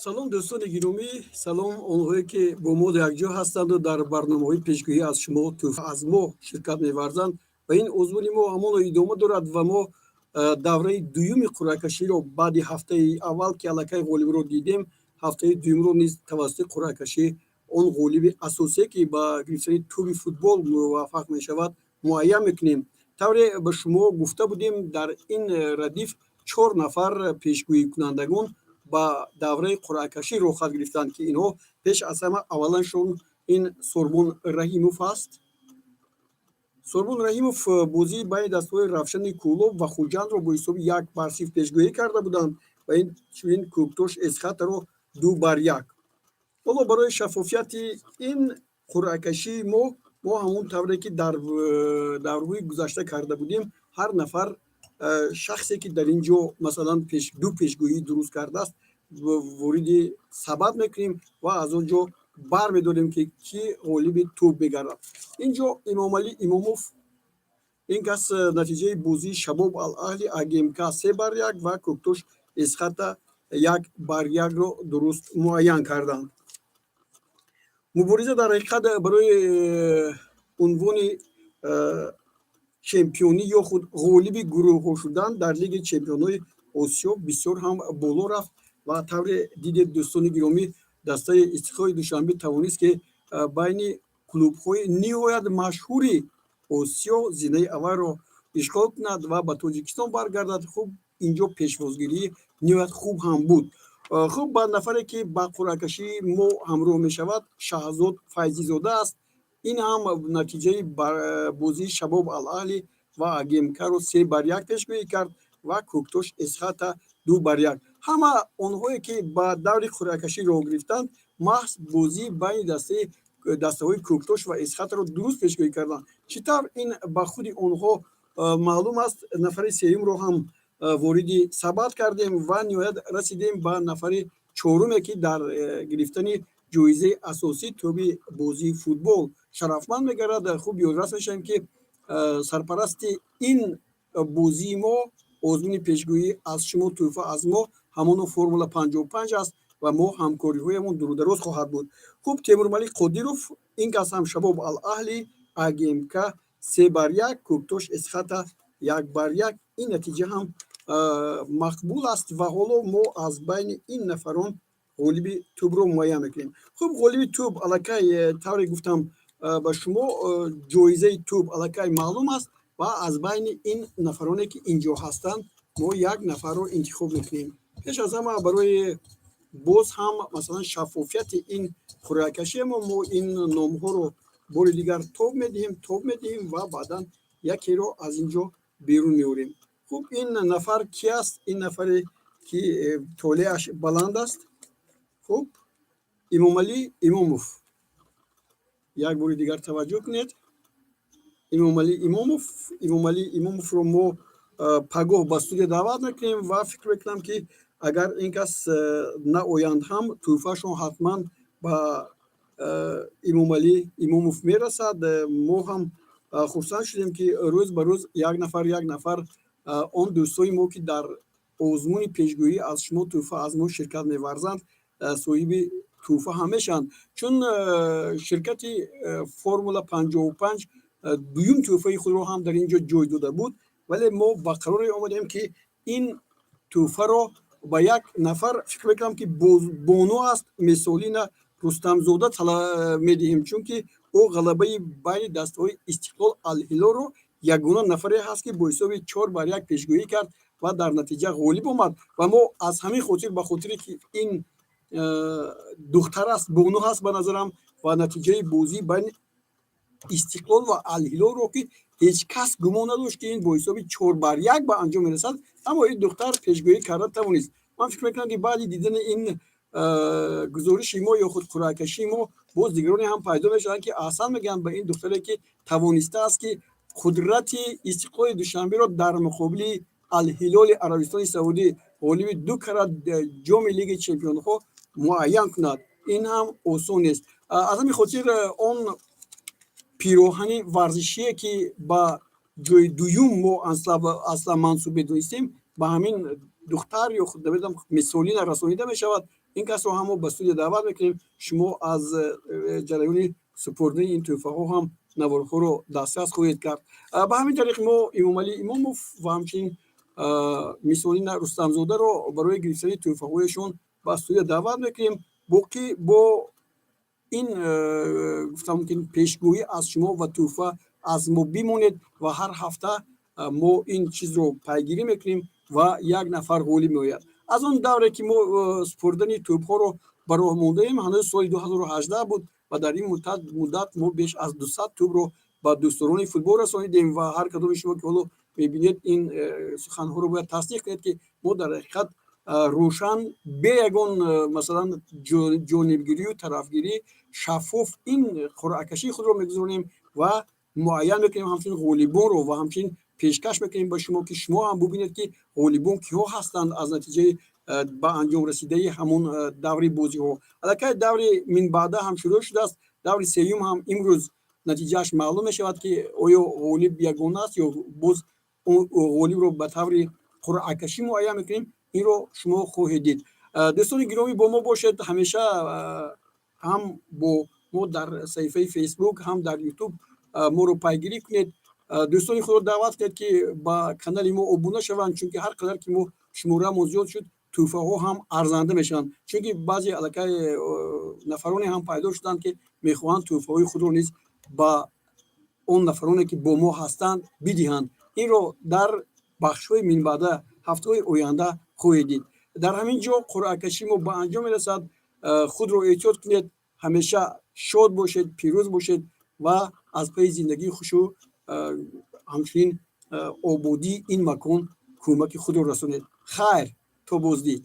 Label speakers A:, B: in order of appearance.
A: Салом, дӯстони гиромӣ, салом онҳое, ки бо мо якҷо ҳастанду дар барномаҳои пешгӯӣ аз шумо, тӯҳфа аз мо ширкат меварзанд. Ва ин озмуни мо ҳамоно идома дорад ва мо давраи дуюми қуръакаширо баъди ҳафтаи аввал, ки аллакай ғолибро дидем, ҳафтаи дуюмро низ тавассути қуръакашӣ он ғолиби асосие, ки ба гирифтани тӯби футбол муваффақ мешавад, муайян мекунем. Тавре ба шумо гуфта будем, дар ин радиф чор нафар пешгӯикунандагон ба давраи қуръакашӣ роҳхат гирифтанд, ки инҳо пеш аз ҳама авваланшон ин Сорбон Раҳимов аст. Сорбон Раҳимов бозии байни дастаҳои Равшани Кӯлоб ва Хуҷандро бо ҳисоби 1-0 пешгӯӣ карда буданд ва инчунин Кӯктош Эсхатаро 2-1. Ҳоло барои шаффофияти ин қуръакашии мо, мо ҳамон тавре ки дар даврҳои гузашта карда будем, ҳар нафар шахсе, ки дар ин ҷо, масалан, ду пешгӯӣ дуруст кардааст, вориди сабад мекунем ва аз он ҷо бармедорем, ки кӣ ғолиби тӯб мегардад. Ин ҷо Имомалӣ Имомов, ин кас натиҷаи бозии Шабоб Ал-Аҳли АГМК 3-1 ва Кӯктош Эсхата 1-1-ро дуруст муайян карданд. Мубориза дар ҳақиқат барои унвони чемпионӣ ё худ ғолиби гурӯҳҳо шудан дар Лигаи чемпионҳои Осиё бисёр ҳам боло рафт. Ва тавре дидед, дӯстони гиромӣ, дастаи Истиқлоли Душанбе тавонист, ки байни клубҳои ниҳоят машҳури Осиё зинаи аввалро ишғол кунад ва ба Тоҷикистон баргардад. Хуб, инҷо пешвозгирии ниҳоят хуб ҳам буд. Хуб, ба нафаре, ки ба қуръакашии мо ҳамроҳ мешавад, Шаҳзод Файзизода аст. Ин ҳам натиҷаи бозии Шабоб Ал-Аҳли ва АГМКро 3-1 пешгӯӣ кард ва Кӯктош Эсхата 2-1. Ҳама онҳое, ки ба даври қуръакашӣ роҳ гирифтанд, маҳз бозии байни дастаҳои Кӯктош ва Эсхатаро дуруст пешгӯӣ карданд. Чӣ тавр, ин ба худи онҳо маълум аст. Нафари сеюмро ҳам вориди сабад кардем ва ниҳоят расидем ба нафари чоруме, ки дар гирифтани ҷоизаи асосӣ, тӯби бозии футбол, шарафманд мегардад. Хуб, ёдрас мешавем, ки сарпарасти ин бозии мо, озмуни пешгӯӣ аз шумо, тӯҳфа аз мо, ҳамоно Формула 55 аст ва мо ҳамкориҳоямон дурудароз хоҳад буд. Хуб, Темурмалик Қодиров, ин кас ҳам Шабоб Ал-Аҳли АГМК 3-1, Кӯктош Эсхата 1-1. Ин натиҷа ҳам мақбул аст. Ва ҳоло мо аз байни ин нафарон ғолиби тӯбро муайян мекунем. Хуб, ғолиби тӯб аллакай, тавре гуфтам ба шумо, ҷоизаи тӯб аллакай маълум аст ва аз байни ин нафароне, ки ин ҷо ҳастанд, мо як нафарро интихоб мекунем. Пеш аз ҳама, барои боз ҳам, масалан, шаффофияти ин қуръакашиамо, мо ин номҳоро бори дигар тоб медиҳем, тоб медиҳем ва баъдан якеро аз ин ҷо берун меорем. Хуб, ин нафар ки аст? Ин нафаре, ки толеаш баланд аст. Хуб, Имомалӣ Имомов, як бори дигар таваҷҷӯҳ кунед, Имомалӣ Имомов. Имомалӣ Имомовро мо пагоҳ ба студия даъват мекунем ва фикр мекунам, ки агар ин кас наоянд ҳам, тӯҳфаашон ҳатман ба Имомалӣ Имомов мерасад. Мо ҳам хурсанд шудем, ки рӯз ба рӯз як нафар, як нафар он дӯстои мо, ки дар озмуни пешгӯӣ аз шумо, тӯҳфа аз мо ширкат меварзанд, соҳиби тӯҳфа ҳам мешаванд, чун ширкати Формула 55 дуюм тӯҳфаи худро ҳам дар ин ҷо ҷой дода буд, вале мо ба қароре омадем, ки ин тӯҳфаро ба як нафар, фикр мекунам, ки бону аст, Месолина Рустамзода медиҳем, чунки ӯ ғалабаи байни дастаҳои Истиқлол, Алҳилолро ягона нафаре ҳаст, ки бо ҳисоби 4-1 пешгӯӣ кард ва дар натиҷа ғолиб омад. Ва мо аз ҳамин хотир, ба хотире ки ин духтар аст, бону ҳаст ба назарам, ва натиҷаи бозии байни Истиқлол ва Алҳилолро, ки ҳеҷ кас гумон надошт, ки ин бо ҳисоби 4-1 ба анҷом мерасад, аммо ин духтар пешгӯӣ карда тавонист. Ман фикр мекунам, ки баъди дидани ин гузориши мо ё худ қуръакашии мо, боз дигароне ҳам пайдо мешаванд, ки аҳсан мегӯянд ба ин духтаре, ки тавонистааст, ки қудрати Истиқлоли Душанберо дар муқобили Алҳилоли Арабистони Саудӣ, ғолиби ду карат ҷоми Лигаи чемпионҳо, муайян кунад. Ин ҳам осон нест. Аз ҳамин хотир он пироҳани варзишие, ки ба ҷои дуюм мо аслан мансуб медонистем, ба ҳамин духтар ё худ, намедонам, Мисолина расонида мешавад. Ин касро ҳам мо ба студия даъват мекунем. Шумо аз ҷараёни супурдани ин тӯҳфаҳо ҳам наворҳоро дастрас хоҳед кард. Ба ҳамин тариқ мо Имомалӣ Имомов ва ҳамчунин Мисолина Рустамзодаро барои гирифтани тӯҳфаҳояшон ба студия даъват мекунем. Боқӣ бо ин гуфтам мумкин, пешгӯӣ аз шумо ва тӯҳфа аз мо бимонед ва ҳар ҳафта мо ин чизро пайгирӣ мекунем ва як нафар ғолиб меояд. Аз он давре ки мо супурдани тӯбҳоро ба роҳ мондаем, ҳанӯз соли 2018 буд ва дар ин муддат мо беш аз 200 тӯбро ба дӯстдорони футбол расонидем. Ва ҳар кадоми шумо, ки ҳоло мебинед, ин суханҳоро бояд тасдиқ кунед, ки мо дар ҳақиқат рӯшан, бе ягон, масалан, ҷонибгирию тарафгирӣ, шаффоф ин қуръакашии худро мегузаронем ва муайян мекунем ҳамчунин ғолибонро ва ҳамчунин пешкаш мекунем ба шумо, ки шумо ҳам бубинед, ки ғолибон киҳо ҳастанд аз натиҷаи ба анҷом расидаи ҳамон даври бозиҳо. Аллакай даври минбаъда ҳам шурӯъ шудааст. Даври сеюм ҳам имрӯз натиҷааш маълум мешавад, ки оё ғолиб ягона аст ё боз ғолибро ба таври қуръакашӣ муайян мекунем. Инро шумо хоҳед дид. Дӯстони гиромӣ, бо мо бошед ҳамеша, ҳам бо мо дар саҳифаи Фейсбук, ҳам дар Ютуб моро пайгирӣ кунед. Дӯстони худро даъват кунед, ки ба канали мо обуна шаванд, чунки ҳар қадар ки мо шумораамон зиёд шуд, тӯҳфаҳо ҳам арзанда мешаванд, чунки баъзе аллакай нафароне ҳам пайдо шуданд, ки мехоҳанд тӯҳфаҳои худро низ ба он нафароне, ки бо мо ҳастанд, бидиҳанд. Инро дар бахшҳои минбаъда, ҳафтаҳои оянда хоҳед дид. Дар ҳамин ҷо қуръакашии мо ба анҷом мерасад. Худро эҳтиёт кунед, ҳамеша шод бошед, пирӯз бошед ва аз пайи зиндагии хушу ҳамчунин ободии ин макон кӯмаки худро расонед. Хайр, то боздид.